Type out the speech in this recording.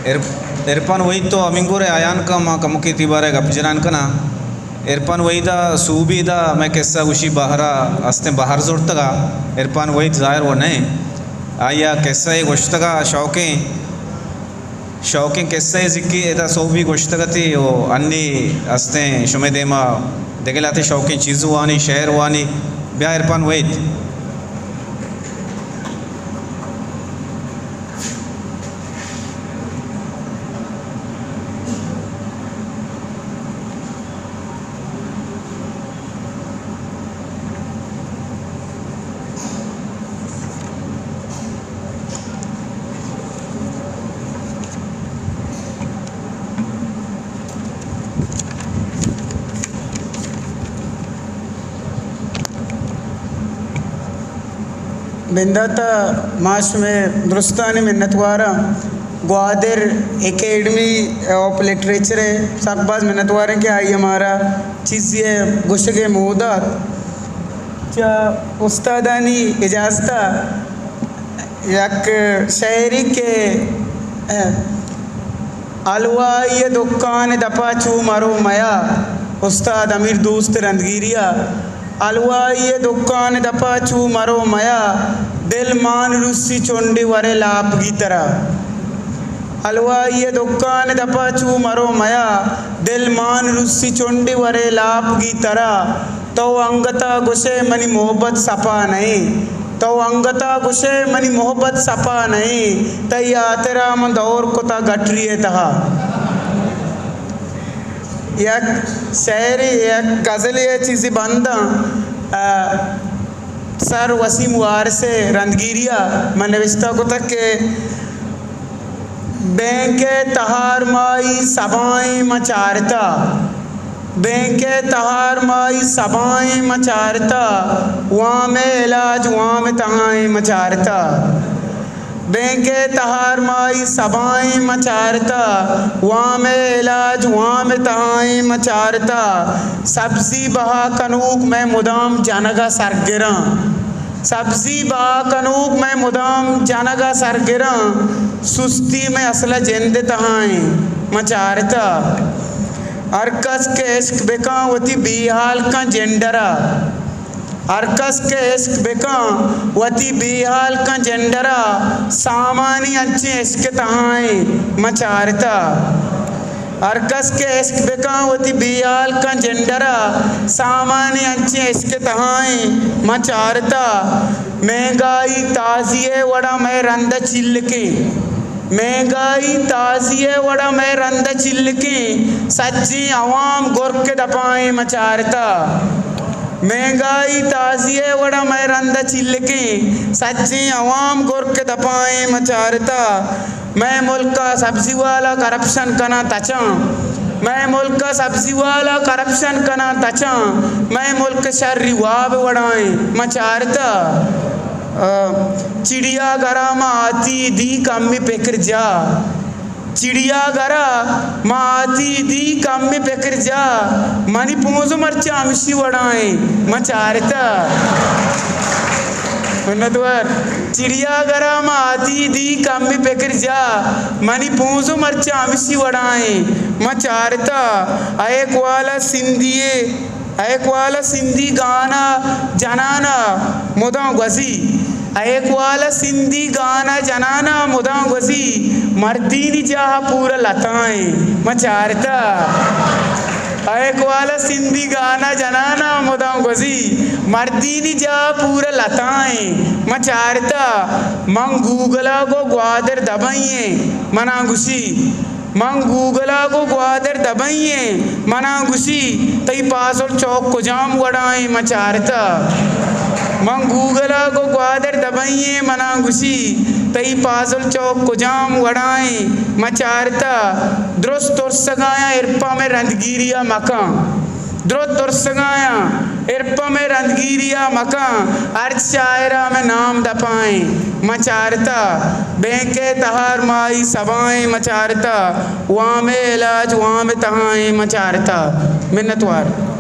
عرف-، عرفان وحید تو ہمینگور ءَ آیان کن، ما کمکے تئی بارہ ءَ گپ جنان کناں۔ عرفان وحید ءَ سوبی دا مئے قصہ گوشی بہر ءَ استیں بہر زرتگ ءَ۔ عرفان وحید ظاہر و نہ ایں۔ آئی ءَ قصہ ءَ گوشتگ ءَ شوقیں، شوقیں قصہ ءَ زکی ادا سوبی گوشتگ اتی و انی استیں شمئے دیما دگہ لہتے شوقیں چیز وانی، شعر وانی۔ بیا عرفان وحید۔ بندات ءَ ما شمئے درستانی منتوار آں۔ گوادر اکیڈمی آف لٹریچر ءِ سک باز منتوار ایں کہ آئی ءَ مارا چیزے ءِ گوشگ ءِ موہ دات۔ چہ استادانی اجازت ءَ یک شعرے کہ، حلوائی ءِ دکان ءِ دپ ءَ چو مرو میا، استاد امیر دوست رندگیری ءَ۔ حلوائی ءِ دکان ءِ دپ ءَ چو مرو میا، دل مان رسی چنڈے ورے لاپ گی ترا۔ حلوائی ءِ دکان ءِ دپ ءَ چو مرو میا، دل مان رسی چنڈے ورے لاپ گی ترا۔ تو انگت ءَ گوشئے منی محبت سپا نہ ایں، تو انگت ءَ گوشئے منی محبت سپا نہ ایں، تئی ہاترا من دور کتہ گٹری ءِ تہا۔ یک شعرے، یک غزلے ءِ چیزے بنداں، آ، سر وسیم وارث ءِ رندگیری ءَ من نوشتہ کتگ کہ بینک ءِ تہار مائی سبائیں من چارتہ، بینک ءِ تہار مائی سبائیں من چارتہ، وام ءِ علاج وام ءِ تہائیں من چارتہ۔ بینک ءِ تہار مائی سبائیں من چارتہ، وام ءِ علاج وام ءِ تہائیں من چارتہ۔ سبزی بہا کنوک مئے مدام جنگ ءَ سرگراں، سبزی بہا کنوک مئے مدام جنگ ءَ سرگراں، سستی مئے اصل ءَ جند ءِ تہائیں من چارتہ۔ ہر کس کہ عشق بکاں وتی بے حال کاں جنڈر ءَ، ہر کس کہ عشق بکاں وتی بے حال کاں جنڈر ءَ، سامانی انچیں عشق ءِ تہائیں من چارتہ۔ ہر کس کہ عشق بکاں وتی بے حال کاں جنڈر ءَ، سامانی انچیں عشق ءِ تہائیں من چارتہ۔ مہنگائی تازی ءِ وڑا مئے رند ءَ چلکیں، مہنگائی تازی ءِ وڑا مئے رند ءَ چلکیں، سجیں عوام گرک ءِ دپائیں من چارتہ۔ مہنگائی تازی ءِ وڑا مئے رند ءَ چلکیں، سجیں عوام گرک ءِ دپائیں من چارتہ۔ مئے ملک ءَ سبزی والا کرپشن کناں تچاں، مئے ملک ءَ سبزی والا کرپشن کناں تچاں، مئے ملک شری واب ءِ وڑائیں من چارتہ۔ آ، چڑیا گھر ءَ ما آتی دی کمی پکر جا، چڑیا گھر ءَ ما آتی دی کمی پکر جا، منی پونز مرچاں ہمشی وڑائیں من چارتہ۔ منتوار۔ چڑیا گھر ءَ ما آتی دی کمی پکر جا، منی پونز مرچاں ہمشی وڑائیں من چارتہ۔ اے کوالہ سندھی ءِ اے کوالہ سندھی گانا جنانا مدام گوزی، اے کوالہ سندھی گانا جنانا مدام گوزی، مردینی جاہ پورا لتائیں من چارتہ۔ اے کوالہ سندھی گانا جنانا مدام گوزی، مردینی جاہ پورا لتائیں من چارتہ۔ من گوگل ءَ گوں گوادر دبئی ایں منا گوشی، من گوگل ءَ گوں گوادر دبئی ایں منا گوشی، تئی پازل چوک کجام وڑائیں من چارتہ۔ من گوگل ءَ گوں گوادر دبئی ایں منا گوشی، تئی پازل چوک کجام وڑائیں من چارتہ۔ درست ترسگایاں ارپا مئے رندگیری ءَ مکن۔ درست ترسگایاں ارپا مئے رندگیری ءَ مکن، ہرچ شاعر ءَ مئے نام دپائیں من چارتہ۔ بینک ءِ تہار مائی سبائیں من چارتہ، وام ءِ علاج وام ءِ تہائیں من چارتہ۔ منتوار۔